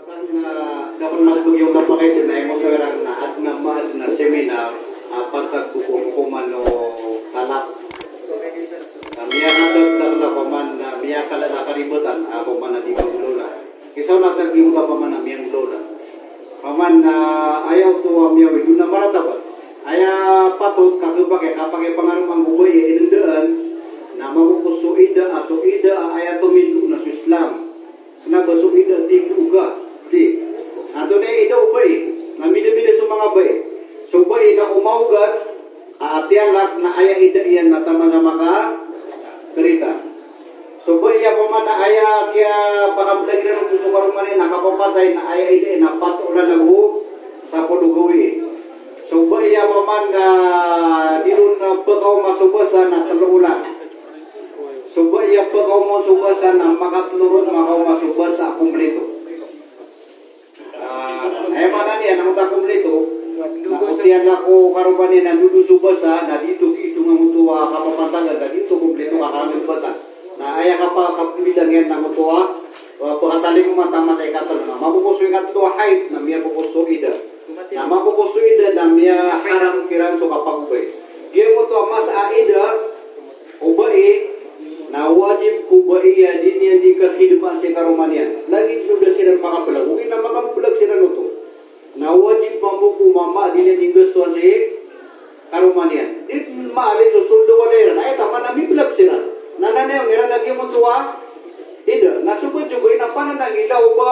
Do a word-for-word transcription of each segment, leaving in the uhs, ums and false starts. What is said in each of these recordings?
Na, da kon mas bgi o kapakay sii na imosoy iran na adn a maadn a seminar a patag ko kokoman o talak. Na miyangatag da kon a paman na miyakalala karibatan a paman a di manggolawla. Isa on a tagi o paman a miyanggolawla. Paman na aya oto a miyawi dn a maratabat. Aya patot ka khapakay, kapakay pangaroma ko bai a inndaan na mapopos so idda, a so idda a aya tomindo na so Islam. Kna ba so idda a tig o ogat, di. Antonaa i idda o bai? Na mbidabida so manga bai. So bai na o maogat a tiyalak na aya idda iyan na taman sa makakarita. So bai a paman na aya kiyapakablag iran oto so karoma niyan na kapapatay na aya idda iyan na pat olan ago sapolo gawii. So bai a paman na di ron pkaoma so basa na tlo olan. So bai a pkaoma so basa na makatlo ron makaoma so basa a komplito. Ah, aya maana niyan na angkoto a komplito, na o tiyalak o karoma niyan na dodo so basa, na di oto kiitongan angkoto a kapapantagan, na di oto komplito ka kakalbatan. Na aya kapakapimbilang iyan na angkoto a, ah, pkatalingoma taman sa ikatlo. Na mapopos so ikatlo a haid, na miyapopos so idda. Na mapopos so idda, na miyaharam kiran so kapagobay. Giyangkoto a masa a idda, o bai, na wajib ko bai a di niyan di kakhidmaan si karoma niyan. Lagid o da siran makablag, ogaid na makablag siran oto. Na wajib mambo ko mama a di niyan di nggastoan si karoma niyan. Di maana so soldo a da iran. Aya taman a miblag siran. Na nanayawn iran a giyangkoto a idda. Na so ba jogo ina pananangila o ba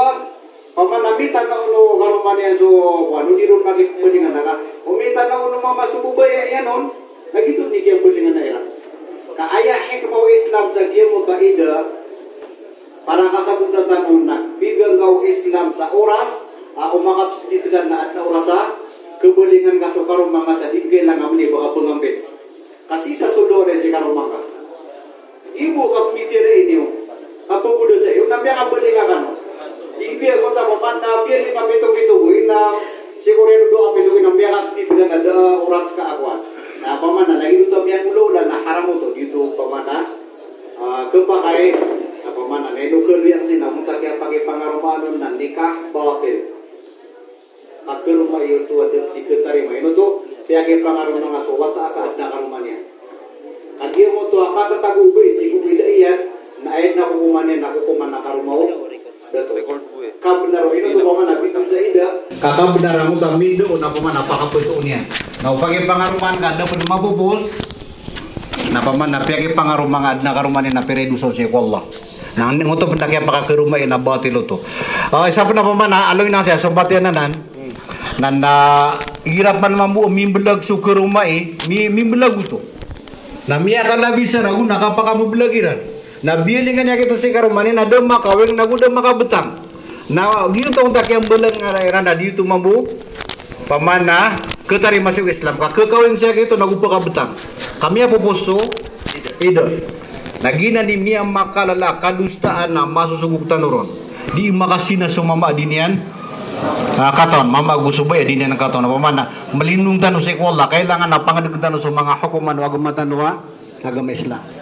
Paman na mitana on o karoma niyan so, ano, di ron makipmbalingan na ka. O mitana on o mama so babay a iyan on, na giyoto i kiyambalingan iran. Ka aya hikmah o Islam sa giyangkoto a idda, para kasabota tano na bigan ka o Islam sa oras a o makapsdit ka na adn a oras a khabalingan ka so karoma nga sa di kailangan a mani ba ka pngambit. Ka sii sa soldo a da si karoma nga. Di bo ka pmitira ini o. Ka pgoda sa iyo na miyakabaling ka kano. Di biya ko ta paman na biya di ka pito-pito bo ina. Sii ko reno do ka pito ina miyakasdit ka na da oras ka akowan. Na paman na lagid oto a miyangolawla na haram oto. Giyoto paman na, ah, khapakay. Na paman na ino kaloyang sii na mota kiyapakipangaromaan on na nikah batil. Ka karoma iyo oto a da di khatarima. Ino oto, piyakipangaroma nga so wata a ka adn a karoma niyan. Ka giyangkoto a katatago o bai sii ko idda iyan, na aya dn a kokoman iyan na kokoman a karoma o dato. Kabnar o ino oto paman a bindo sa idda. Ka kabnar angkoto a mindo na paman a pakapto iyan. Na o pakipangaromaan ka da pn mapopos. Na paman na piyakipangaroma nga adn a karoma niyan na pira i dosa on sii ko Allah. Na angkoto pn a kiyapakakaroma iyan na batil oto. Ah, isa pn a paman na aloy na siya, sompat iyan anan. Na, na, igira pman mambo mimblag so karoma i, mi-, mimblag oto. Na miyakalabi sa ragon a kapakamblag iran. Na biyalingan iyan giyoto si karoma niyan na da makawing na go da makabtang. Na giyoto a kiyambalingan iran na di oto mambo paman na khatarima sii ko Islam. Ka khakawing siya giyoto na go pakabtang. Ka miyapopos so idda. Na giyanan i miyamakalala a kadosaan a masosogo tano ron. Di makasina so mama a di niyan, ah, katawan. Mama ago so bai a di niyan katawan. Paman na malindong tano sii ko Allah. Kailangan na pangdg tano so manga hokoman o agama tano a agama Islam.